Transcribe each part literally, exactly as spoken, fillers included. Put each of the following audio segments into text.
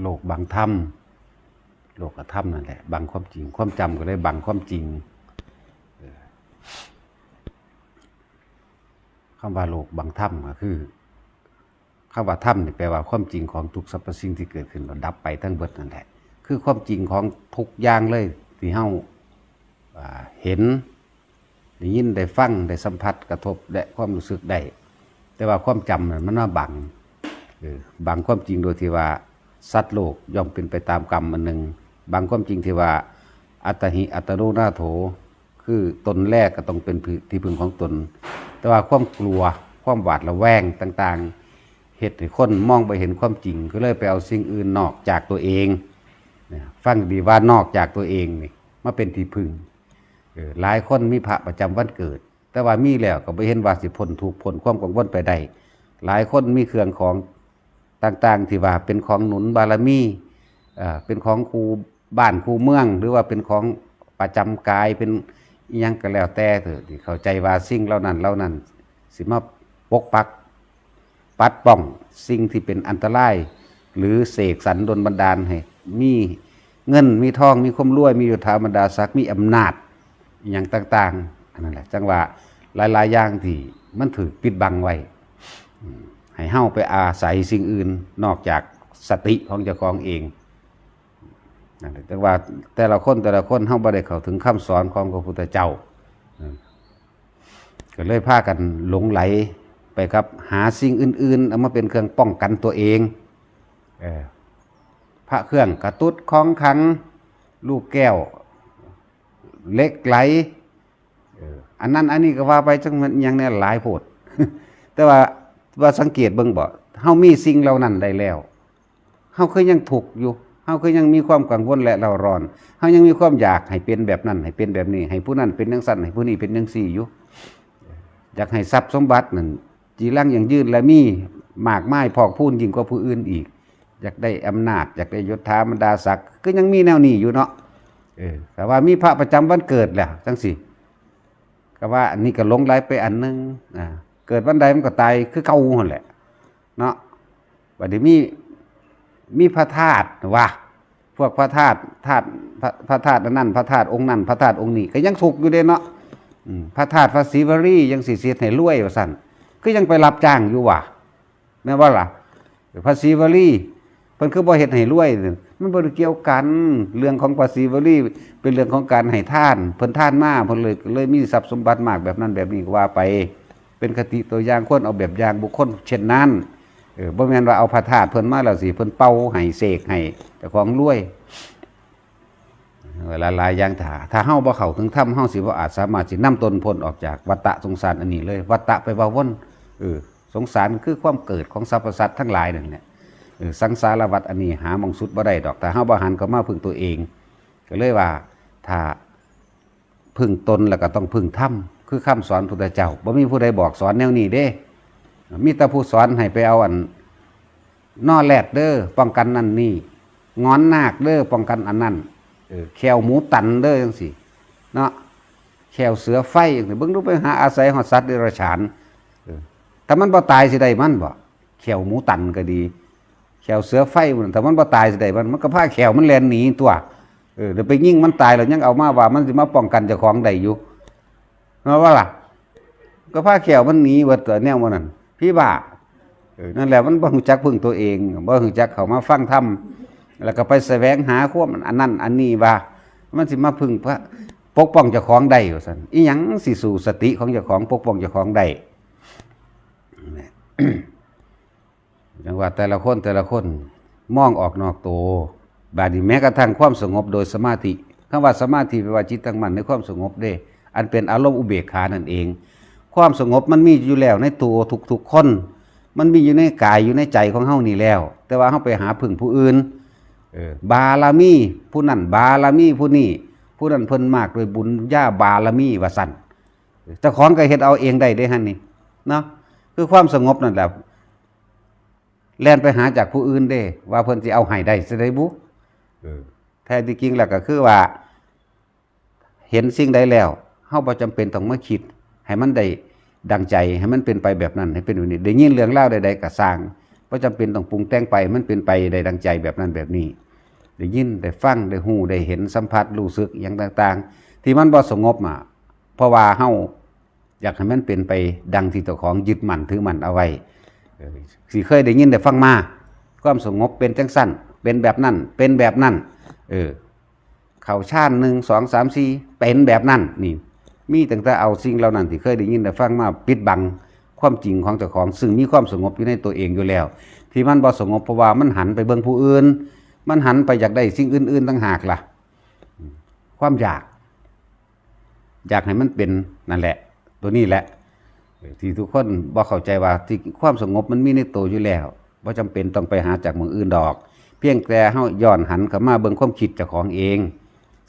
โลกบังธรรม โลกธรรมนั่นแหละบังความจริง ความจำก็เลยบังความจริง เออ คำว่าโลกบังธรรมก็คือ คำว่าธรรมนี่แปลว่าความจริงของทุกสรรพสิ่งที่เกิดขึ้นแล้วดับไปทั้งเบิดนั่นแหละ คือความจริงของทุกอย่างเลยที่เฮา อ่า เห็น ได้ยิน ได้ฟัง ได้สัมผัส กระทบ และความรู้สึกได้ แต่ว่าความจำนั่นมันมาบัง เออ บังความจริงโดยที่ว่าสัตว์โลกย่อมเป็นไปตามกรรมอันหนึ่ง บังความจริงที่ว่า อัตตาหิ อัตตาโนนาโถ คือตนแลก็ต้องเป็นที่พึ่งของตน แต่ว่าความกลัว ความหวาดระแวงต่างๆ เฮ็ดให้คนมองบ่เห็นความจริง ก็เลยไปเอาสิ่งอื่นนอกจากตัวเอง นะ ฟังดีว่านอกจากตัวเองนี่ มาเป็นที่พึ่ง เออ หลายคนมีพระประจำวันเกิด แต่ว่ามีแล้วก็บ่เห็นว่าสิพ้นทุกข์พ้นความกังวลไปได้ หลายคนมีเครื่องของต่างๆ ที่ว่าเป็นของหนุนบารมี เอ่อ เป็นของคู่บ้านคู่เมือง หรือว่าเป็นของประจำกาย เป็นอิหยังก็แล้วแต่เถอะ ที่เข้าใจว่าสิ่งเหล่านั้นเหล่านั้นสิมาปกปัก ปัดป้องสิ่งที่เป็นอันตราย หรือเสกสรรดลบันดาลให้มีเงิน มีทอง มีความรวย มียศถาบรรดาศักดิ์ มีอำนาจ อหย่างต่างๆ อันนั้นแหละ จังว่าหลายๆ อย่างที่มันถูกปิดบังไว้ อืม ให้เฮาไปอาศัยสิ่งอื่นนอกจากสติของเจ้าของเอง นั่นแหละ จังว่าแต่ละคนแต่ละคนเฮาบ่ได้เข้าถึงคำสอนของพระพุทธเจ้า อืม ก็เลยพากันหลงไหลไปกับหาสิ่งอื่นๆ เอามาเป็นเครื่องป้องกันตัวเอง เออ พระเครื่องกระตุดของขลัง ลูกแก้ว เหล็กไหล เออ อันนั้นอันนี้ก็ว่าไป จังมันอิหยังแน่หลายโพด แต่ว่า ว่าสังเกตเบิ่งบ่ เฮามีสิ่งเหล่านั้นได้แล้ว เฮาคือยังทุกข์อยู่ เฮาคือยังมีความกังวลและเร่าร้อน เฮายังมีความอยากให้เป็นแบบนั้น ให้เป็นแบบนี้ ให้ผู้นั้นเป็นจั่งซั้น ให้ผู้นี้เป็นจั่งซี้อยู่ อยากให้ทรัพย์สมบัตินั่น จีรังยั่งยืนและมีมากมายพอกพูนยิ่งกว่าผู้อื่นอีก อยากได้อำนาจ อยากได้ยศถาบรรดาศักดิ์ คือยังมีแนวนี้อยู่เนาะ เออ แต่ว่ามีพระประจำวันเกิดแล้วจั่งซี้ ก็ว่าอันนี้ก็หลงไหลไปอันหนึ่ง อ่า เกิดวันใดมันก็ตายคือเก่าหั่นแหละ เนาะ บัดนี้มี มีพระธาตุว่า พวกพระธาตุ ธาตุ พระ พระธาตุอันนั้น พระธาตุองค์นั้น พระธาตุองค์นี้ ก็ยังทุกข์อยู่เด้เนาะ อืม พระธาตุพระศิวลียังสิเฮ็ดให้รวยว่าซั่น คือยังไปรับจ้างอยู่ว่า แม่นบ่ล่ะ พระศิวลี เพิ่นคือบ่เฮ็ดให้รวย มันบ่ได้เกี่ยวกัน เรื่องของพระศิวลี เป็นเรื่องของการให้ทาน เพิ่นทานมา เพิ่นเลย เลยมีทรัพย์สมบัติมากแบบนั้นแบบนี้ก็ว่าไป เป็นคติตัวอย่าง ควรเอาแบบอย่างบุคคลเช่นนั้น เออ บ่แม่นว่าเอาพระธาตุเพิ่นมาแล้วสิ เพิ่นเป่าให้ เสกให้ เจ้าของรวย เวลาหลายอย่าง ถ้า ถ้าเฮาบ่เข้าถึงธรรม เฮาสิบ่อาจสามารถสินำตนพ้นออกจากวัฏฏะสงสารอันนี้เลย วัฏฏะแปลว่าวน เออ สงสารคือความเกิดของสรรพสัตว์ทั้งหลายนั่นแหละ เออ สังสารวัฏอันนี้หาหม่องสุดบ่ได้ดอก ถ้าเฮาบ่หันเข้ามาพึ่งตัวเอง ก็เลยว่า ถ้าพึ่งตนแล้วก็ต้องพึ่งธรรม คือคำสอนพุทธเจ้า บ่มีผู้ใดบอกสอนแนวนี้เด้ มีแต่ผู้สอนให้ไปเอาอัน นอแรดเด้อ ป้องกันนั่นนี่ งอนนาคเด้อ ป้องกันอันนั้น เออ แข้วหมูตันเด้อ จั่งซี้ เนาะ แข้วเสือไฟ จั่งซี้ เบิ่งดู ไปหาอาศัยฮอดสัตว์เดรัจฉาน เออ ถ้ามันบ่ตายสิได้มันบ่ แข้วหมูตันก็ดี แข้วเสือไฟมัน ถ้ามันบ่ตายสิได้มัน มันก็พาแข้วมันแล่นหนีตั๊ว เออ เดี๋ยวไปยิงมันตายแล้วยังเอามาว่ามันสิมาป้องกันเจ้าของได้อยู่ แม่นบ่ล่ะ ก็พาแข้วมันหนีเบิดตั๊ว แนวมันนั่น ผีบ้า เออ นั่นแหละ มันบ่รู้จักพึ่งตัวเอง บ่รู้จักเข้ามาฟังธรรม แล้วก็ไปแสวงหาความอันนั้นอันนี้ว่า มันสิมาพึ่งพระ ปกป้องเจ้าของได้ว่าซั่น อีหยังสิสู้สติของเจ้าของ ปกป้องเจ้าของได้ จังว่าแต่ละคนแต่ละคนมองออกนอกตัว บาดนี้แม้กระทั่งความสงบโดยสมาธิ คำว่าสมาธิแปลว่าจิตตั้งมั่นในความสงบเด้ อันเป็นอารมณ์อุเบกขานั่นเอง ความสงบมันมีอยู่แล้วในตัวทุกๆคน มันมีอยู่ในกายอยู่ในใจของเฮานี่แล้ว แต่ว่าเฮาไปหาพึ่งผู้อื่น เออ บารมีผู้นั้น บารมีผู้นี้ ผู้นั้นเพิ่นมากด้วยบุญญาบารมีว่าซั่น เจ้าของก็เฮ็ดเอาเองได้เด้หั่นนี่ เนาะ คือความสงบนั่นแหละ แล่นไปหาจากผู้อื่นเด้ ว่าเพิ่นสิเอาให้ได้ซะได้บุ เออ แท้ที่จริงแล้วก็คือว่า เห็นสิ่งใดแล้ว เฮาบ่จำเป็นต้องมาคิด ให้มันได้ดังใจ ให้มันเป็นไปแบบนั้น ให้เป็นแบบนี้ ได้ยินเรื่องราวใดๆก็ซ่าง บ่จำเป็นต้องปรุงแต่งไป มันเป็นไปได้ดังใจแบบนั้นแบบนี้ ได้ยิน ได้ฟัง ได้ฮู้ ได้เห็น สัมผัส รู้สึก อิหยังต่างๆ ที่มันบ่สงบอ่ะ เพราะว่าเฮาอยากให้มันเป็นไปดังที่เจ้าของยึดมั่นถือมั่นเอาไว้ เออ สิเคยได้ยินได้ฟังมา ความสงบเป็นจังซั่น เป็นแบบนั้น เป็นแบบนั้น เออ เข้าฌาน หนึ่ง สอง สาม สี่ เป็นแบบนั้น นี่ มีตั้งแต่เอาสิ่งเหล่านั้นที่เคยได้ยินได้ฟังมาปิดบังความจริงของเจ้าของ ซึ่งมีความสงบอยู่ในตัวเองอยู่แล้ว ที่มันบ่สงบเพราะว่ามันหันไปเบิ่งผู้อื่น มันหันไปอยากได้สิ่งอื่นๆต่างหากล่ะ ความอยาก อยากให้มันเป็นนั่นแหละ ตัวนี้แหละ เออ ที่ทุกคนบ่เข้าใจว่าที่ความสงบมันมีในตัวอยู่แล้ว บ่จำเป็นต้องไปหาจากหม่องอื่นดอก เพียงแต่เฮาย้อนหันเข้ามาเบิ่งความคิดเจ้าของเอง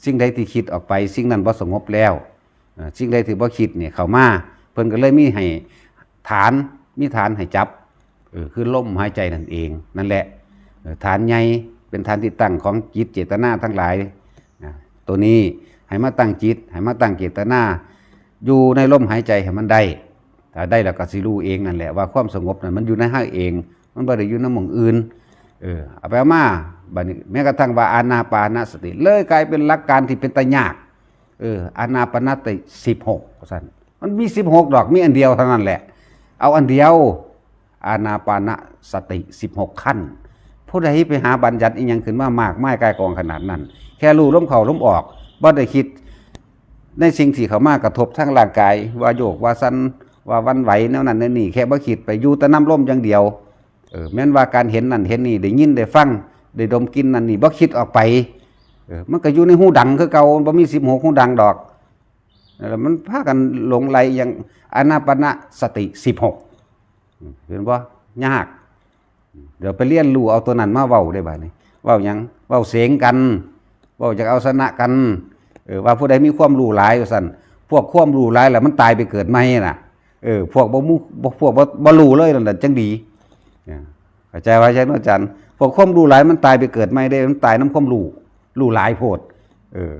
สิ่งใดที่คิดออกไป สิ่งนั้นบ่สงบแล้ว เอ่อ สิ่งใดที่บ่คิดเนี่ยเข้ามา เพิ่นก็เลยมีให้ฐาน มีฐานให้จับ เออ คือลมหายใจนั่นเอง นั่นแหละ เออ ฐานใหญ่ เป็นฐานที่ตั้งของจิตเจตนาทั้งหลาย นะ ตัวนี้ให้มาตั้งจิต ให้มาตั้งเจตนา อยู่ในลมหายใจให้มันได้ ถ้าได้แล้วก็สิรู้เองนั่นแหละ ว่าความสงบนั้นมันอยู่ในเฮาเอง มันบ่ได้อยู่นำหม่องอื่น เออ เอาไปเอามา บัดนี้แม้กระทั่งว่าอานาปานสติ เลยกลายเป็นหลักการที่เป็นตายาก เออ อานาปานสติ สิบหก ว่าซั่น มันมี สิบหก ดอก มีอันเดียวเท่านั้นแหละ เอาอันเดียว อานาปานสติ สิบหก ขั้น ผู้ใดไปหาบัญญัติอิหยังขึ้นมามากมายกายกองขนาดนั้น แค่รู้ลมเข้าลมออก บ่ได้คิดในสิ่งที่เข้ามากระทบทางร่างกาย ว่าโยก ว่าสั่น ว่าหวั่นไหว แนวนั้นแนวนี้ แค่บ่คิด ไปอยู่แต่นำลมอย่างเดียว เออ แม้นว่าการเห็นนั่นเห็นนี่ ได้ยินได้ฟัง ได้ดมกลิ่นนั่นนี่ บ่คิดออกไป เออ มันก็อยู่ในฮูดังคือเก่า บ่มี สิบหก ฮูดังดอก แล้วมันพากันหลงไหลอย่างอานาปานสติ สิบหก เห็นบ่ ยาก เดี๋ยวไปเรียนรู้เอาตัวนั้นมาเว้าได้บัดนี้ เว้าหยัง เว้าเสงกัน เว้าอยากเอาชนะกัน เออ ว่าผู้ใดมีความรู้หลายว่าซั่น พวกความรู้หลายแล้วมันตายไปเกิดใหม่น่ะ เออ พวกบ่มู บ่ พวกบ่ บ่รู้เลยนั่นแหละจังดี อ่า เข้าใจว่าใช่เนาะอาจารย์ พวกความรู้หลายมันตายไปเกิดใหม่เด้ มันตายนำความรู้ รู้หลายโพด เออ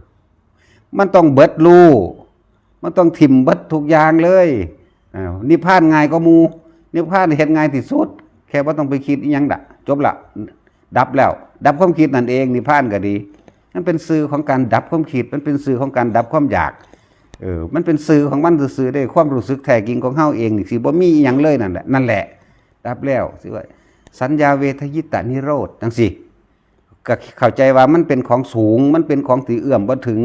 มันต้องเบิดรู้ มันต้องถิ่มเบิดทุกอย่างเลย อ่า นิพพานง่ายกว่าหมู่ นิพพานเฮ็ดง่ายที่สุด แค่บ่ต้องไปคิดอิหยังดะ จบละ ดับแล้ว ดับความคิดนั่นเอง นิพพานก็ดี มันเป็นชื่อของการดับความคิด มันเป็นชื่อของการดับความอยาก เออ มันเป็นชื่อของมันซื่อๆเด้ ความรู้สึกแท้จริงของเฮาเองนี่สิบ่มีอิหยังเลยนั่นแหละ นั่นแหละ ดับแล้ว ชื่อว่าสัญญาเวทยิตานิโรธ จังซี่ ก็เข้าใจว่ามันเป็นของสูง มันเป็นของที่เอื้อมบ่ถึง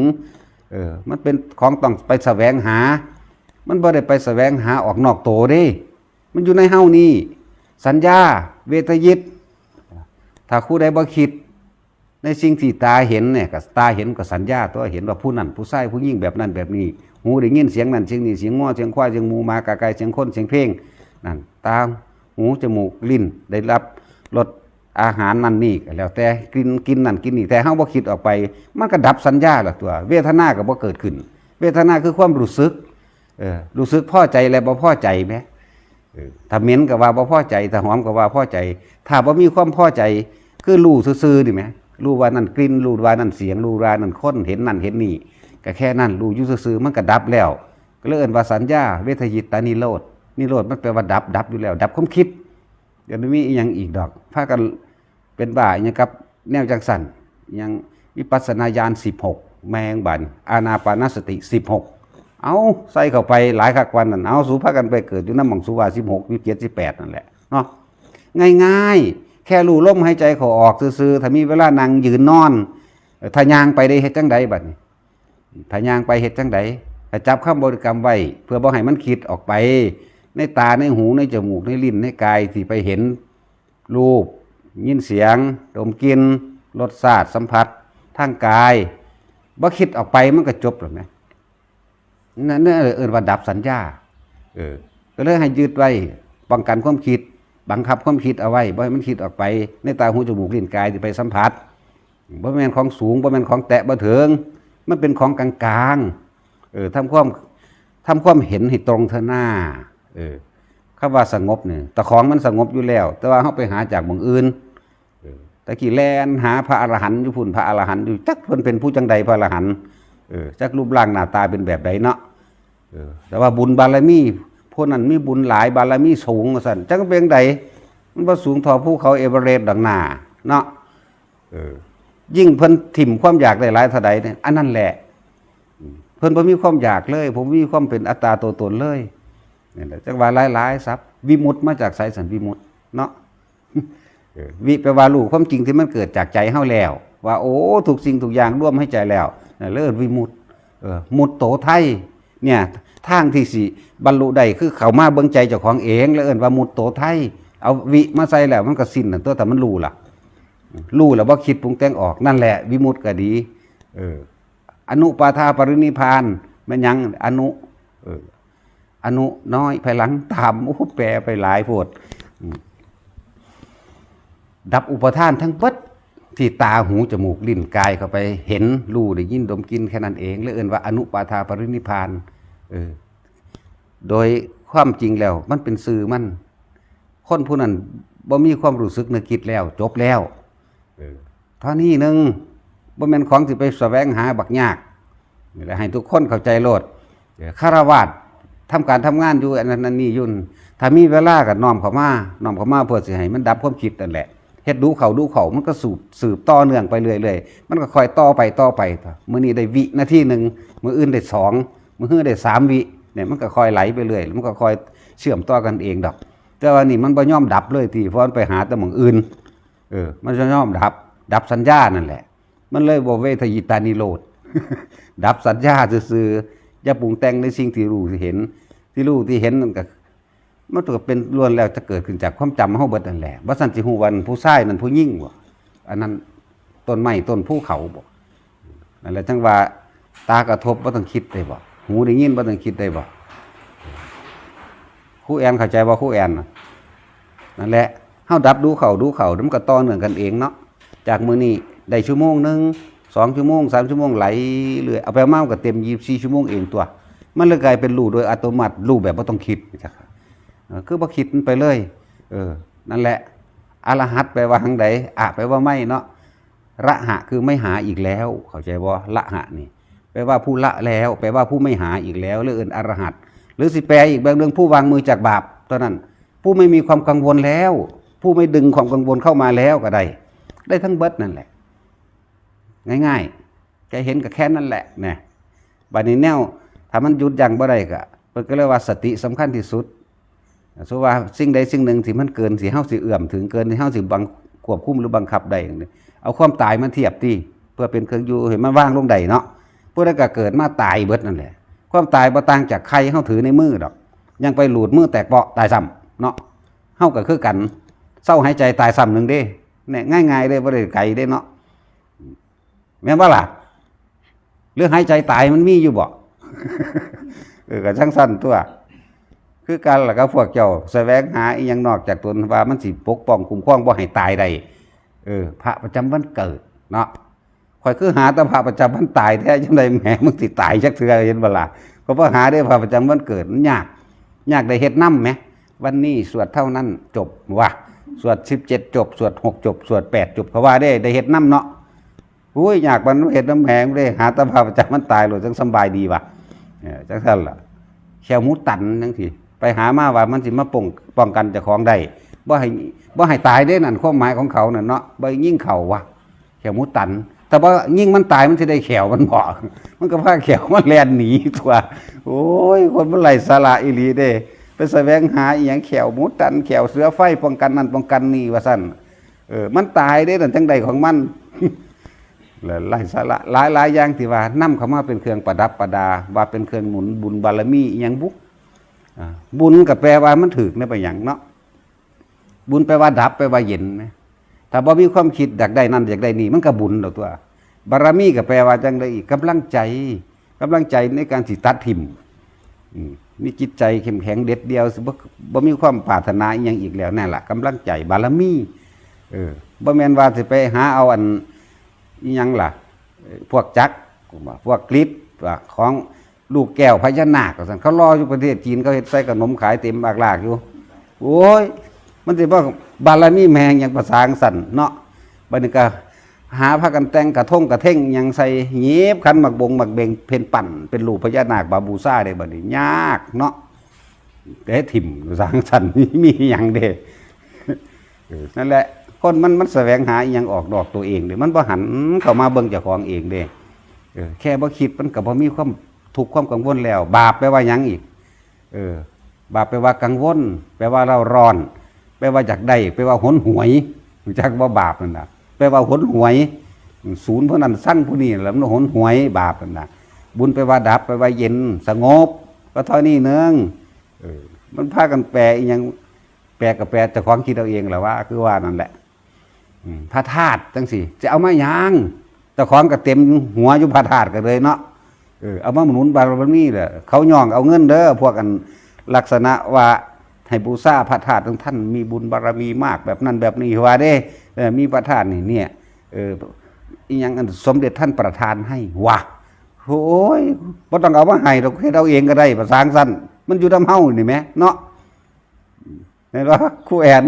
เออ มันเป็นของต้องไปแสวงหา มันบ่ได้ไปแสวงหาออกนอกโตเด้ มันอยู่ในเฮานี่ สัญญา เวทยิต ถ้าผู้ใดบ่คิดในสิ่งที่ตาเห็นเนี่ย ก็ตาเห็นก็สัญญาตัว เห็นว่าผู้นั้นผู้ชายผู้หญิงแบบนั้นแบบนี้ หูได้ยินเสียงนั้นเสียงนี้ เสียงงัวเสียงควายเสียงหมูหมากาไก่ เสียงคนเสียงเพลง นั่น ตา หู จมูก ลิ้น ได้รับรสอาหารนั่นนี่ก็แล้วแต่ กิน กินนั่นกินนี่ แต่เฮาบ่คิดออกไป มันก็ดับสัญญาละตัว เวทนาก็บ่เกิดขึ้น เวทนาคือความรู้สึก เออ รู้สึกพอใจและบ่พอใจแหม เออ ถ้าเหม็นก็ว่าบ่พอใจ ถ้าหอมก็ว่าพอใจ ถ้าบ่มีความพอใจ คือรู้ซื่อๆนี่แหม รู้ว่านั่นกลิ่น รู้ว่านั่นเสียง รู้ว่านั่นคน เห็นนั่นเห็นนี่ ก็แค่นั้น รู้อยู่ซื่อๆ มันก็ดับแล้ว ก็เลยเอิ้นว่าสัญญาเวทยิตานิโรธ นิโรธมันแปลว่าดับ ดับอยู่แล้ว ดับความคิด เดี๋ยวนี้มีอีหยังอีกดอก พากันเป็นบ้าอีหยังกับแนวจังซั่น ยังวิปัสสนาญาณ สิบหก แม่งบัด อานาปานสติ สิบหก เอาใส่เข้าไปหลายคักปานนั้น เอาสูพากันไปเกิดอยู่นำหม่องสูว่า สิบหก อยู่ เจ็ด สิบแปด นั่นแหละเนาะ ง่ายๆ แค่รู้ลมหายใจเข้าออกซื่อๆ ถ้ามีเวลานั่งยืนนอน ถ้าย่างไปได้เฮ็ดจังใดบัดนี้ ถ้าย่างไปเฮ็ดจังใด ถ้าจับคำบริกรรมไว้ เพื่อบ่ให้มันคิดออกไป ในตา ในหู ในจมูก ในลิ้น ในกาย ที่ไปเห็นรูป ยินเสียง ดมกลิ่น รสชาติ สัมผัส ทางกาย บ่คิดออกไป มันก็จบแล้วแหม นั่น นั่นเอิ้นว่าดับสัญญา เออ ก็เลยให้ยึดไว้ ป้องกันความคิด บังคับความคิดเอาไว้ บ่ให้มันคิดออกไป ในตา หู จมูก ลิ้น กาย ที่ไปสัมผัส บ่แม่นของสูง บ่แม่นของแตะบ่ถึง มันเป็นของกลางๆ เออ ทำความ ทำความเห็นให้ตรงเถอะหน้า เออ คำว่าสงบนี่ แต่ของมันสงบอยู่แล้ว แต่ว่าเฮาไปหาจากหม่องอื่น เออ ตะกี้แล่นหาพระอรหันต์อยู่พุ้น พระอรหันต์อยู่ จักเพิ่นเป็นผู้จังใด พระอรหันต์ เออ จักรูปร่างหน้าตาเป็นแบบใดเนาะ เออ แต่ว่าบุญบารมี พวกนั้นมีบุญหลาย บารมีสูงว่าซั่น จักเป็นใด มันบ่สูงเท่าภูเขาเอเวอเรสต์ดอกหน้าเนาะ เออ ยิ่งเพิ่นถิ่มความอยากได้หลายเท่าใดเนี่ย อันนั้นแหละ เพิ่นบ่มีความอยากเลย ผมมีความเป็นอัตตาตัวตนเลย นี่แหละ จักว่าหลายๆ ศัพท์ วิมุตติมาจากไส สันวิมุตติเนาะ เออ วิแปลว่ารู้ความจริงที่มันเกิดจากใจเฮาแล้ว ว่า โอ้ ทุกสิ่งทุกอย่างรวมให้ใจแล้ว นั่นเลยเอิ้นวิมุตติ เออ มุตโตไทย เนี่ย ทางที่สิบรรลุได้คือเข้ามาเบิ่งใจเจ้าของเอง แล้วเอิ้นว่ามุตโตไทย เอาวิมาใส่แล้วมันก็สิ้นนั่นตัว ถ้ามันรู้ล่ะ รู้แล้วบ่คิดปรุงแต่งออก นั่นแหละวิมุตติก็ดี เออ อนุปาทาปรินิพพาน แม่นหยัง อนุ เออ อนุน้อย ภายหลังตาม โอ้ แปลไปหลายโพด อืม ดับอุปาทานทั้งเบิด ที่ตา หู จมูก ลิ้น กาย เข้าไปเห็น รู้ ได้ยิน ดม กลิ่น แค่นั้นเอง เลยเอิ้นว่าอนุปาทาปรินิพพาน เออ โดยความจริงแล้วมันเป็นชื่อมัน คนผู้นั้นบ่มีความรู้สึกนึกคิดแล้ว จบแล้ว เออ เท่านี้หนึ่ง บ่แม่นของสิไปแสวงหาบักยาก นี่แหละ ให้ทุกคนเข้าใจโลด เออ ฆราวาสถ์ทำการทำงานอยู่อันนั้นอันนี้อยู่นั่น ถ้ามีเวลาก็น้อมเข้ามา น้อมเข้ามาเพื่อสิให้มันดับความคิดนั่นแหละ เฮ็ดดูเข้าดูเข้า มันก็สืบ สืบต่อเนื่องไปเรื่อยๆ มันก็ค่อยต่อไปต่อไป มื้อนี้ได้วินาทีหนึ่ง มื้ออื่นได้สอง มื้อฮือได้สามวิ เนี่ย มันก็ค่อยไหลไปเรื่อย มันก็ค่อยเชื่อมต่อกันเองดอก แต่ว่านี่มันบ่ยอมดับเลยติ เพราะมันไปหาแต่หม่องอื่น เออ มันบ่ยอมดับ ดับสัญญานั่นแหละ มันเลยบ่เวทยิตานิโรธ ดับสัญญาซื่อๆ อย่าปรุงแต่งในสิ่งที่รู้ที่เห็น ที่รู้ที่เห็นนั่นก็ มันก็เป็นล้วนแล้วจะเกิดขึ้นจากความจำเฮาเบิดนั่นแหละ บ่ซั้นสิฮู้ว่าผู้ชายนั่นผู้หญิงบ่ อันนั้นต้นไม้ต้นภูเขาบ่ นั่นแหละจั่งว่า ตากระทบบ่ต้องคิดได้บ่ หูได้ยินบ่ต้องคิดได้บ่ ครูแอนเข้าใจบ่ ครูแอนน่ะ นั่นแหละ เฮาดับดูเข้าดูเข้า มันก็ต่อเนื่องกันเองเนาะ จากมื้อนี้ได้ชั่วโมงหนึ่ง สองชั่วโมง สามชั่วโมง ไหลเรื่อย เอาไปมามันก็เต็มยี่สิบสี่ชั่วโมงเองตัว มันเลยกลายเป็นรู้โดยอัตโนมัติ รู้แบบบ่ต้องคิด เออ คือบ่คิดมันไปเลย เออ นั่นแหละ อรหัตแปลว่าจั่งใด อะ แปลว่าไม่เนาะ ระหะคือไม่หาอีกแล้ว เข้าใจบ่ ระหะนี่ แปลว่าผู้ละแล้ว แปลว่าผู้ไม่หาอีกแล้ว หรือเอิ้นอรหัต หรือสิแปลอีกแบบหนึ่ง ผู้วางมือจากบาปเท่านั้น ผู้ไม่มีความกังวลแล้ว ผู้ไม่ดึงความกังวลเข้ามาแล้วก็ได้ ได้ทั้งเบิดนั่นแหละ ง่ายๆ แค่เห็นก็แค่นั้นแหละ นะ บัดนี้แนว ถ้ามันหยุดยั้งบ่ได้ก็ เพิ่นก็เลยว่าสติสำคัญที่สุด สมมุติว่าสิ่งใดสิ่งหนึ่งที่มันเกิน ที่เฮาสิเอื้อมถึง เกินที่เฮาสิบัง ควบคุมหรือบังคับได้ เอาความตายมาเทียบติ เพื่อเป็นเครื่องอยู่ให้มันวางลงได้เนาะ ผู้ใดก็เกิดมาตายเบิดนั่นแหละ ความตายบ่ต่างจากไข่เฮาถือในมือดอก ยังไปหลูดมือแตกเปาะตายซ้ำเนาะ เฮาก็คือกัน เซาหายใจตายซ้ำหนึ่งเด้ เนี่ย ง่ายๆ เด้ บ่ได้ไกลเด้เนาะ แม่นบ่ล่ะ หรือหายใจตายมันมีอยู่บ่ เออ ก็จั่งซั้นตัว คือกันล่ะกับพวกเจ้าแสวงหาอิหยังนอกจากตน ว่ามันสิปกป้องคุ้มครองบ่ให้ตายได้ เออ พระประจำวันเกิดเนาะ ข้อยคือหาแต่พระประจำวันตายแท้ จั่งใดแหม มึงสิตายจักเทื่อ เห็นบ่ล่ะ ก็บ่หาได้พระประจำวันเกิด มันยาก ยากได้เฮ็ดนำแหม วันนี้สวดเท่านั้นจบว่ะ สวดสิบเจ็ดจบ สวดหกจบ สวดแปดจบ เขาว่าได้ ได้เฮ็ดนำเนาะ โอ้ย ยากปานเฮ็ดนำแหมเด้ หาแต่พระประจำวันตายโลด จั่งสำบายดีว่ะ เออ จั่งซั้นล่ะ แข้วหมูตันจั่งซี้ ไปหามาว่ามันสิมาป้อง ป้องกันเจ้าของได้ บ่ให้ บ่ให้ตายเด้นั่น ความหมายของเขานั่นเนาะ บ่ให้ยิงเข้าว่ะ แข้วหมูตัน แต่ว่ายิงมันตายมันสิได้แข้วมันบ่ มันก็พาแข้วมันแล่นหนีตัว โอ้ย คนมันไร้สาระอีหลีเด้ ไปแสวงหาอีหยังแข้วหมูตัน แข้วเสือไฟ ป้องกันนั่นป้องกันนี่ว่าซั่น เออ มันตายเด้นั่น จั่งใดของมัน และไร้สาระหลายๆ อย่างที่ว่านำเข้ามาเป็นเครื่องประดับประดา ว่าเป็นเครื่องหนุนบุญบารมีอีหยังบุ อ่า บุญก็แปลว่ามันถืกในไปหยังเนาะ บุญแปลว่าดับ แปลว่าเย็นนะ ถ้าบ่มีความคิดอยากได้นั่นอยากได้นี่ มันก็บุญดอกตัว บารมีก็แปลว่าจั่งใดอีก กำลังใจ กำลังใจในการสิตัดถิ่ม อืม มีจิตใจเข้มแข็งเด็ดเดี่ยว บ่ บ่มีความปรารถนาอิหยังอีกแล้ว นั่นล่ะ กำลังใจ บารมี เออ บ่แม่นว่าสิไปหาเอาอัน อิหยังล่ะ เอ่อ พวกจักร พวกกฤษ ว่าของลูกแก้วพญานาคว่าซั่น เขารออยู่ประเทศจีน เขาเฮ็ดใส่ขนมขายเต็มอากลากอยู่ โอ้ย มันสิว่าบารมีแม่งหยังภาษาจั่งซั่นเนาะ บัดนี้ก็หาพากันแต่งกระทงกระเท่งหยังใส่ หยิบขันหมากบงหมากเบงเพ่นปั่น เป็นรูปพญานาคมาบูชาเด้ บัดนี้ยากเนาะ แต่ถิ่มภาษาจั่งซั่น มีหยังเด้ นั่นแหละ คนมันมันแสวงหาอหยังออกนอกตัวเองเด้ มันบ่หันเข้ามาเบิ่งเจ้าของเองเด้ เออ แค่บ่คิดมันก็บ่มีความทุกข์ความกังวลแล้ว บาปแปลว่าหยังอีก เออ บาปแปลว่ากังวล แปลว่าเร่าร้อน แปลว่าอยากได้ แปลว่าหนหวย รู้จักบ่บาปนั่นน่ะ แปลว่าหนหวย ศูนย์ผู้นั้นซังผู้นี้ แล้วมันหนหวยบาปนั่นน่ะ บุญแปลว่าดับ แปลว่าเย็น สงบ ก็เท่านี้เนึง เออ มันพากันแปลอีหยัง แปลก็แปลเจ้าของคิดเอาเองแหละว่า คือว่านั่นแหละ อืม พระธาตุจังซี่ จะเอามาหยัง เจ้าของก็เต็มหัวอยู่พระธาตุก็เลยเนาะ เออ เอามาหนุนบารมีแหละ เขาย่องเอาเงินเด้อ พวกอันลักษณะว่าให้บูชาพระธาตุ ท่านมีบุญบารมีมากแบบนั้นแบบนี้ว่าเด้ เออ มีพระธาตุนี่เนี่ย เออ อีหยังอันสมเด็จท่านประทานให้วะ โอ้ย บ่ต้องเอามาให้ดอก เฮ็ดเอาเองก็ได้ ประสางสั้น มันอยู่นำเฮานี่แหมเนาะ เห็นบ่ ครูแอน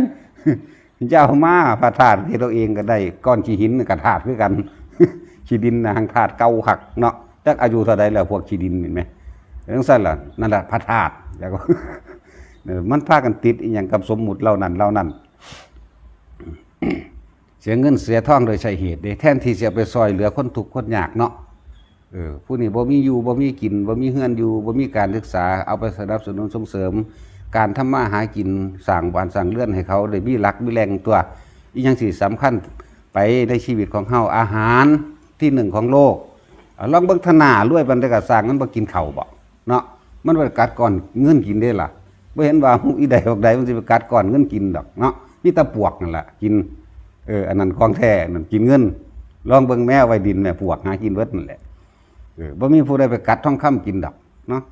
อย่าเอามา พระธาตุเฮ็ดเอาเองก็ได้ ก้อนขี้หินน่ะก็ธาตุคือกัน ขี้ดินน่ะหั้งธาตุเก่าคักเนาะ จักอายุเท่าใดแล้วพวกขี้ดิน เห็นไหม จังซั่นล่ะ นั่นล่ะพระธาตุ แล้วก็ เออ มันพากันติดอีหยังกับสมมุติเหล่านั้นเหล่านั้น เสียเงินเสียทองโดยใช่เหตุเด้ แทนที่จะไปซอยเหลือคนทุกข์คนยากเนาะ เออ ผู้นี้บ่มีอยู่ บ่มีกิน บ่มีเฮือนอยู่ บ่มีการศึกษา เอาไปสนับสนุนส่งเสริม การทำมาหากิน สร้างบ้านสร้างเรือนให้เขาได้มีหลักมีแหล่งตัว อีหยังสิสำคัญไปในชีวิตของเฮา อาหารที่หนึ่งของโลก เอาลองเบิ่ง ถ้าหน้ารวยปานใดก็สร้างมันบ่กินข้าวบ่ เนาะ มันไปกัดก้อนเงินกินเด้ล่ะ บ่เห็นว่าอีใดออกใดมันสิไปกัดก้อนเงินกินดอกเนาะ มีแต่ปวกนั่นล่ะกิน เออ อันนั้นของแท้นั่นกินเงิน ลองเบิ่งแม่ไว้ดินแม่ ปวกหากินเบิดนั่นแหละ เออ บ่มีผู้ใดไปกัดทองคำกินดอกเนาะ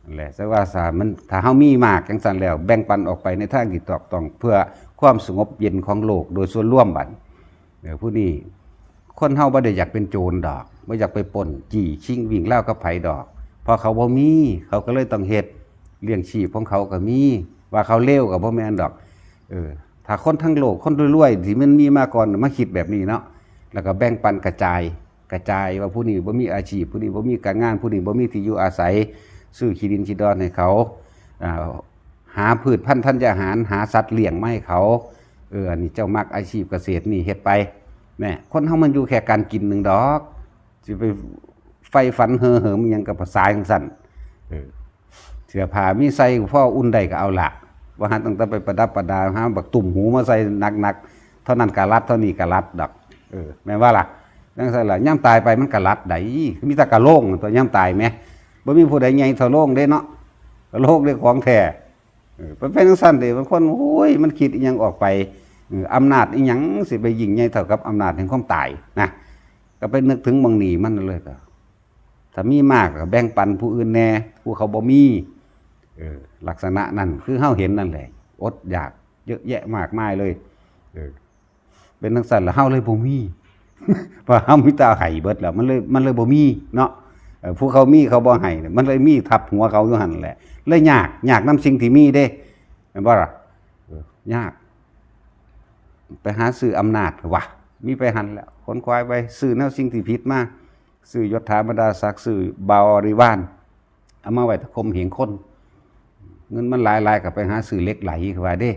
นั่นแหละ แต่ว่าสามัน ถ้าเฮามีมากจังซั่นแล้ว แบ่งปันออกไปในทางที่ถูกต้อง เพื่อความสงบเย็นของโลกโดยส่วนรวมบัด เออ ผู้นี้ คนเฮาบ่ได้อยากเป็นโจรดอก บ่อยากไปปล้นจี้ชิงวิ่งราวกับไผดอก เพราะเขาบ่มี เขาก็เลยต้องเฮ็ด เลี้ยงชีพของเขาก็มี ว่าเขาเลวก็บ่แม่นดอก เออ ถ้าคนทั้งโลก คนรวยๆ ที่มันมีมาก่อน มาคิดแบบนี้เนาะ แล้วก็แบ่งปันกระจาย กระจายว่าผู้นี้บ่มีอาชีพ ผู้นี้บ่มีการงาน ผู้นี้บ่มีที่อยู่อาศัย ซื้อขี้ดินขี้ดอนให้เขา อ่า หาพืชพันธุ์ธัญญาหาร หาสัตว์เลี้ยงมาให้เขา เออ อันนี้เจ้ามักอาชีพเกษตรนี่เฮ็ดไป แหม คนเฮามันอยู่แค่การกินหนึ่งดอก สิไปใฝ่ฝันเห่อเหิมอิหยังกับภาษาจังซั่น เออ เสื้อผ้ามีใส่พออุ่นได้ก็เอาละ ว่าหาตั้งแต่ไปประดับประดา หาบักตุ่มหูมาใส่หนักๆ เท่านั้นกะลัด เท่านี้กะลัดดอก เออ แม่นว่าล่ะ จังซั่นล่ะ ยามตายไปมันกะลัดใด มีแต่กะโหลงตัวยามตายแหม บ่มีผู้ใดใหญ่เท่าโหลงเด้เนาะ กะโหลงเด้ของแท้ เออ มันเป็นจังซั่นเด้ บางคน โอ้ย มันคิดอิหยังออกไป เออ อำนาจอิหยังสิไปยิ่งใหญ่เท่ากับอำนาจแห่งความตายนะ ก็ไปนึกถึงหม่องนี้มันเลยก็ ถ้ามีมากก็แบ่งปันผู้อื่นแหน่ ผู้เขาบ่มี เออ ลักษณะนั้น คือเฮาเห็นนั่นแหละ อดอยากเยอะแยะมากมายเลย เออ เป็นจังซั่นแล้วเฮาเลยบ่มี เพราะเฮามีแต่ให้เบิดแล้ว มันเลย มันเลยบ่มีเนาะ เออ ผู้เขามีเขาบ่ให้ มันเลยมีทับหัวเขาอยู่หั่นแหละ เลยยาก ยากนำสิ่งที่มีเด้ แม่นบ่ล่ะ เออ ยาก ไปหาซื้ออำนาจวะ มีไปหั่นแหละ ขนขวายไป ซื้อแนวสิ่งที่ผิดมา ซื้อยศถาบรรดาศักดิ์ ซื้อบริวาร เอามาไว้ข่มเหงคน เงินมันหลายๆ ก็ไปหาซื้อเหล็กไหล ว่าเด้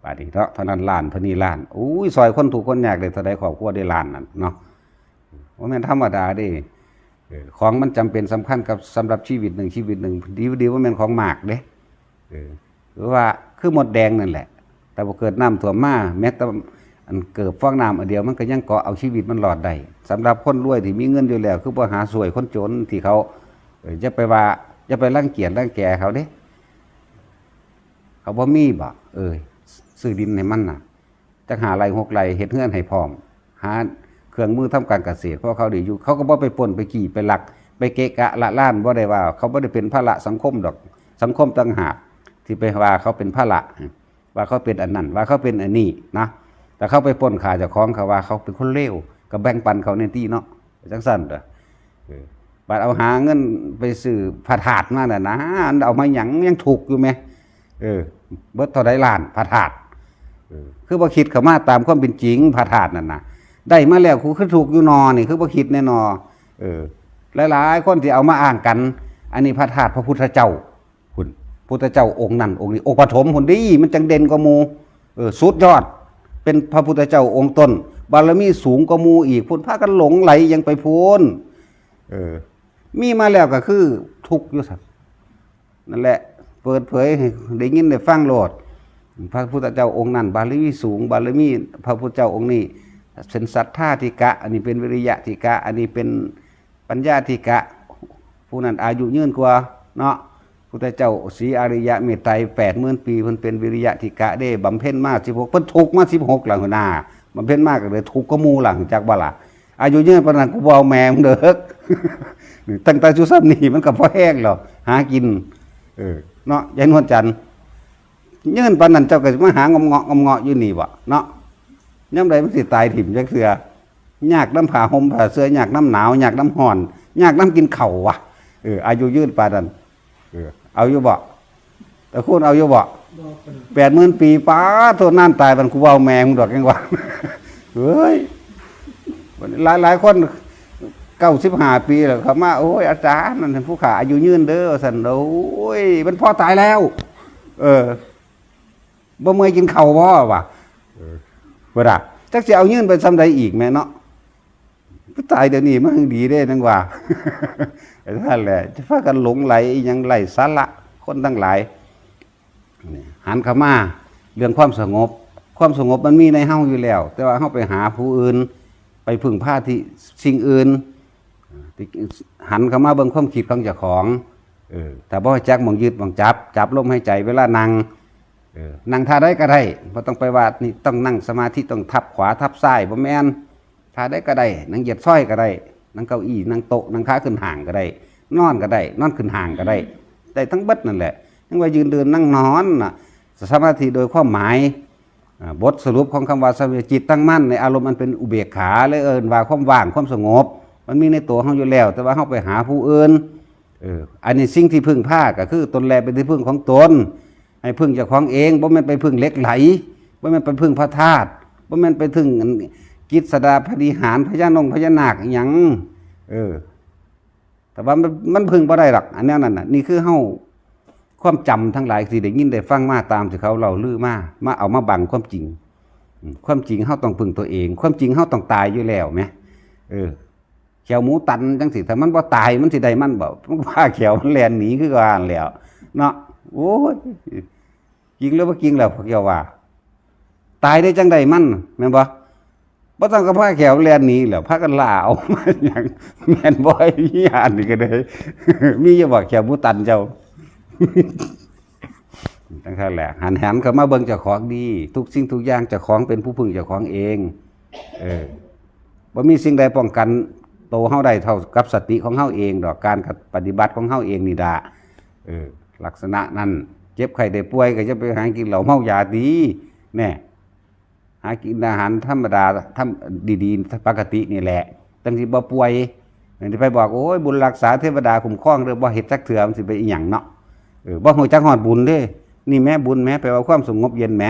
บาดนี้เนาะ เท่านั้นล้าน เท่านี้ล้าน อุ้ย ซอยคนทุกข์คนยากได้เท่าใด ครอบครัวได้ล้านนั่นเนาะ บ่แม่นธรรมดาเด้ เออ ของมันจำเป็นสำคัญกับ สำหรับชีวิตหนึ่งชีวิตหนึ่ง ดีบ่ดีบ่แม่นของมากเด้ เออ หรือว่าคือมดแดงนั่นแหละ แต่พอเกิดน้ำท่วมมา แม้แต่อันเกิบฟองน้ำอันเดียว มันก็ยังเกาะเอาชีวิตมันรอดได้ สำหรับคนรวยที่มีเงินอยู่แล้ว คือบ่หาช่วยคนจนที่เขา เออ อย่าไปว่า อย่าไปรังเกียจรังแกเขาเด้ เขาบ่มีบ่ เออ ซื้อดินให้มันน่ะ จักห้าไร่หกไร่ เฮ็ดเฮือนให้พร้อม หาเครื่องมือทำการเกษตร เพราะเขาได้อยู่ เขาก็บ่ไปปล้นไปจี้ไปลัก ไปเกะกะละลาน บ่ได้ว่า เขาบ่ได้เป็นภาระสังคมดอก สังคมต่างหากที่ไปว่าเขาเป็นภาระ ว่าเขาเป็นอันนั้น ว่าเขาเป็นอันนี้นะ แต่เขาไปปล้นฆ่าเจ้าของ เขาว่าเขาเป็นคนเลว ก็แบ่งปันเขาแหน่ติเนาะ จังซั่นเด้อ เออ บัดเอาหาเงินไปซื้อพระธาตุมาน่ะนะ เอามาหยัง ยังทุกข์อยู่แหม เออ เบิดเท่าใดล้านพระธาตุ เออ คือบ่คิดเข้ามาตามความเป็นจริง พระธาตุนั่นน่ะ ได้มาแล้วกูคือทุกข์อยู่นอนี่ คือบ่คิดแน่นอ เออ หลายๆ คนที่เอามาอ้างกัน อันนี้พระธาตุพระพุทธเจ้า พุ้น พุทธเจ้าองค์นั้นองค์นี้ องค์ปฐมพุ้นเด้ มันจังเด่นกว่าหมู่ เออ สุดยอด เป็นพระพุทธเจ้าองค์ต้น บารมีสูงกว่าหมู่อีก พุ้นพากันหลงไหลยังไปพุ้น เออ มีมาแล้วก็คือทุกข์อยู่ซั่น นั่นแหละ เปิดเผยให้ได้ยินได้ฟังโลด พระพุทธเจ้าองค์นั้น บารมีสูง บารมีพระพุทธเจ้าองค์นี้ เป็นสัทธาธิกะ อันนี้เป็นวิริยะธิกะ อันนี้เป็นปัญญาธิกะ ผู้นั้นอายุยืนกว่าเนาะ พุทธเจ้าศรีอาริยะเมตไตรแปดหมื่นปี เพิ่นเป็นวิริยะธิกะเด้ บำเพ็ญมาสิบหก เพิ่นทุกข์มาสิบหกหลังหัวหน้า บำเพ็ญมาก็เลยทุกข์กว่าหมู่หลัง จักบ่ล่ะ อายุยืนปานนั้นกูบ่เอาแม่มึงเด้อ ตั้งแต่อยู่ซ่ำนี่มันก็พอแฮงแล้ว หากิน เออ เนาะ ยายนวลจันทร์ ยืนปานนั้นเจ้าก็สิมาหางอมเงาะงอมเงาะอยู่นี่บ่เนาะ ยามใดมันสิตายถิ่มจักเทื่อ ยากนำผ้าห่มผ้าเสื่อ ยากนำหนาว ยากนำร้อน ยากนำกินข้าววะ เออ อายุยืนปานนั้น เออ เอาอยู่บ่ ตระกูลเอาอยู่บ่ บ่ปานใด แปดหมื่นปี ป๊าด โทษ นานตายปานกูเว้าแม่มึงดอก ยังว่า เฮ้ย หลายๆคน เก้าสิบห้าปีแล้ว เขามา โอ้ย อาจารย์ นั่นผู้ข้าอายุยืนเด้อ ว่าซั่น โอ้ย มันพอตายแล้ว เออ บ่เมื่อยกินข้าวบ่วะ เออ เวลา จักสิเอายืนไปซ่ำใดอีกแม่เนาะ ตายเดี๋ยวนี้มันดีเด้ นังว่า นั่นแหละ จะพากันหลงไหลอิหยังไร้สาระ คนทั้งหลาย นี่ หันเข้ามาเรื่องความสงบ ความสงบมันมีในเฮาอยู่แล้ว แต่ว่าเฮาไปหาผู้อื่น ไปพึ่งพาที่สิ่งอื่น หันเข้ามาเบิ่งความคิดของเจ้าของ เออ ถ้าบ่รู้จักหม่องยึดหม่องจับ จับลมหายใจเวลานั่ง เออ นั่งท่าใดก็ได้ บ่ต้องไปว่านี่ต้องนั่งสมาธิ ต้องทับขวาทับซ้าย บ่แม่น ท่าใดก็ได้ นั่งเหยียดซอยก็ได้ นั่งเก้าอี้ นั่งโต๊ะ นั่งขาขึ้นห้างก็ได้ นอนก็ได้ นอนขึ้นห้างก็ได้ ได้ทั้งเบิดนั่นแหละ ยังว่ายืนเดินนั่งนอนน่ะ สมาธิโดยความหมาย อ่า บทสรุปของคำว่าสัมปชัญญะ จิตตั้งมั่นในอารมณ์อันเป็นอุเบกขา และเอิ้นว่าความว่าง ความสงบ มันมีในตัวเฮาอยู่แล้ว แต่ว่าเฮาไปหาผู้อื่น เออ อันนี้สิ่งที่พึ่งพาก็คือตนแลเป็นที่พึ่งของตน ให้พึ่งเจ้าของเอง บ่แม่นไปพึ่งเหล็กไหล บ่แม่นไปพึ่งพระธาตุ บ่แม่นไปพึ่งอันกิจสดาปาฏิหาริย์ พญานงพญานาคอิหยัง เออ แต่ว่ามัน มันพึ่งบ่ได้หรอก อันแนวนั้นน่ะ นี่คือเฮา ความจำทั้งหลายที่ได้ยินได้ฟังมาตามที่เขาเล่าลือมา มาเอามาบังความจริง อืม ความจริงเฮาต้องพึ่งตัวเอง ความจริงเฮาต้องตายอยู่แล้วแหม เออ แข้วหมูตันจังซี้ ถ้ามันบ่ตายมันสิได้มันบ่ มันก็พาแข้วมันแล่นหนีคือว่าหั่นแหล้ว เนาะ โอ้ย จริงหรือบ่จริงล่ะพวกเจ้าว่า ตายได้จังใดมัน แม่นบ่ บ่ต้องก็พาแข้วแล่นหนีแหล้ว พากันล่าเอา มาหยัง แม่นบ่ อีหยังนี่ก็ได้ มีอยู่บ่แข้วหมูตันเจ้า จังซั่นแหละ หัน หันเข้ามาเบิ่งเจ้าของดี ทุกสิ่งทุกอย่างเจ้าของเป็นผู้พึ่งเจ้าของเอง เออ บ่มีสิ่งใดป้องกันโตเฮาได้เท่ากับสติของเฮาเองดอก การปฏิบัติของเฮาเองนี่ล่ะ เออ ลักษณะนั้น เจ็บไข้ได้ป่วยก็อย่าไปหากินเหล้าเมายาติ แน่ หากินอาหารธรรมดา ทำดีๆ ปกตินี่แหละ จั่งสิบ่ป่วย สิไปบอก โอ้ย บุญรักษาเทวดาคุ้มครองเด้อ บ่เฮ็ดจักเทื่อ มันสิไปอิหยังเนาะ เออ บ่ฮู้จักฮอดบุญเด้ นี่แหมบุญแหม แปลว่าความสงบเย็นแหม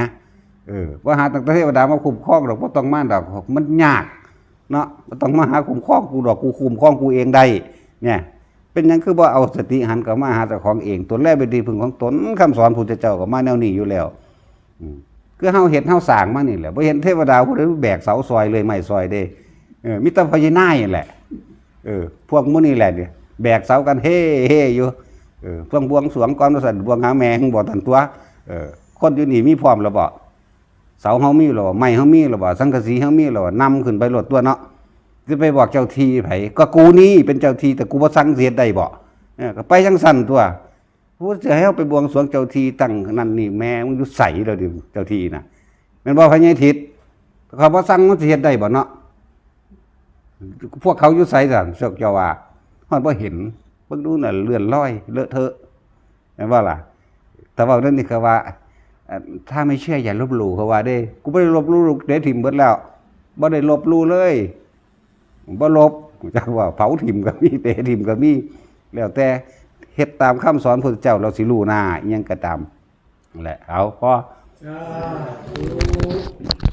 เออ บ่หาตั้งแต่เทวดามาคุ้มครองดอก บ่ต้องมาดอก มันยากเนาะ บ่ต้องมาหาคุ้มครองกูดอก กูคุ้มครองกูเองได้ เนี่ย เป็นหยังคือบ่เอาสติหันกลับมาหาเจ้าของเอง ตนแลเป็นที่พึ่งของตน คำสอนพุทธเจ้าก็มาแนวนี้อยู่แล้ว อืม คือเฮาเฮ็ดเฮาสร้างมานี่แหละ บ่เห็นเทวดาผู้ใดแบกเสาซอยเลยไม้ซอยเด้ เออ มีแต่พญานายนั่นแหละ เออ พวกหมู่นี่แหละเนี่ย แบกเสากันเฮ่เฮ่อยู่ เออ ต้องบวงสรวงก่อนว่าซั่น บวงหาแม่มึงบ่ทันตัว เออ คนอยู่นี่มีพร้อมแล้วบ่ เสาเฮามีแล้วบ่ ไม้เฮามีแล้วบ่ สังกะสีเฮามีแล้วบ่ นำขึ้นไปโลดตัวเนาะ สิไปบอกเจ้าที่ไผ ก็กูนี่เป็นเจ้าที่ แต่กูบ่สั่งสิเฮ็ดได้บ่ เออ ก็ไปจั่งซั่นตัว ผู้สิให้เฮาไปบวงสรวงเจ้าที่ตั้งนั่นนี่ แม่มึงอยู่ไสแล้วดิ เจ้าที่น่ะ แม่นบ่ พญาทิตย์ เขาบ่สั่งมันสิเฮ็ดได้บ่เนาะ พวกเขาอยู่ไสซั่น พวกเจ้าว่า ฮอดบ่เห็น เบิ่งดูน่ะ เลื่อนลอย เลอะเทอะ แม่นบ่ล่ะ แต่ว่านั่นนี่เขาว่า เอ่อ ถ้าไม่เชื่ออย่าลบหลู่ เขาว่าเด้ กูบ่ได้ลบหลู่ เตะถิ่มเบิดแล้ว บ่ได้ลบหลู่เลย บ่ลบ จักว่าเผาถิ่มก็มี เตะถิ่มก็มี แล้วแต่ เฮ็ดตามคำสอนพุทธเจ้า เราสิรู้หน้า อิหยังก็ตาม นั่นแหละ เอา พอ สาธุ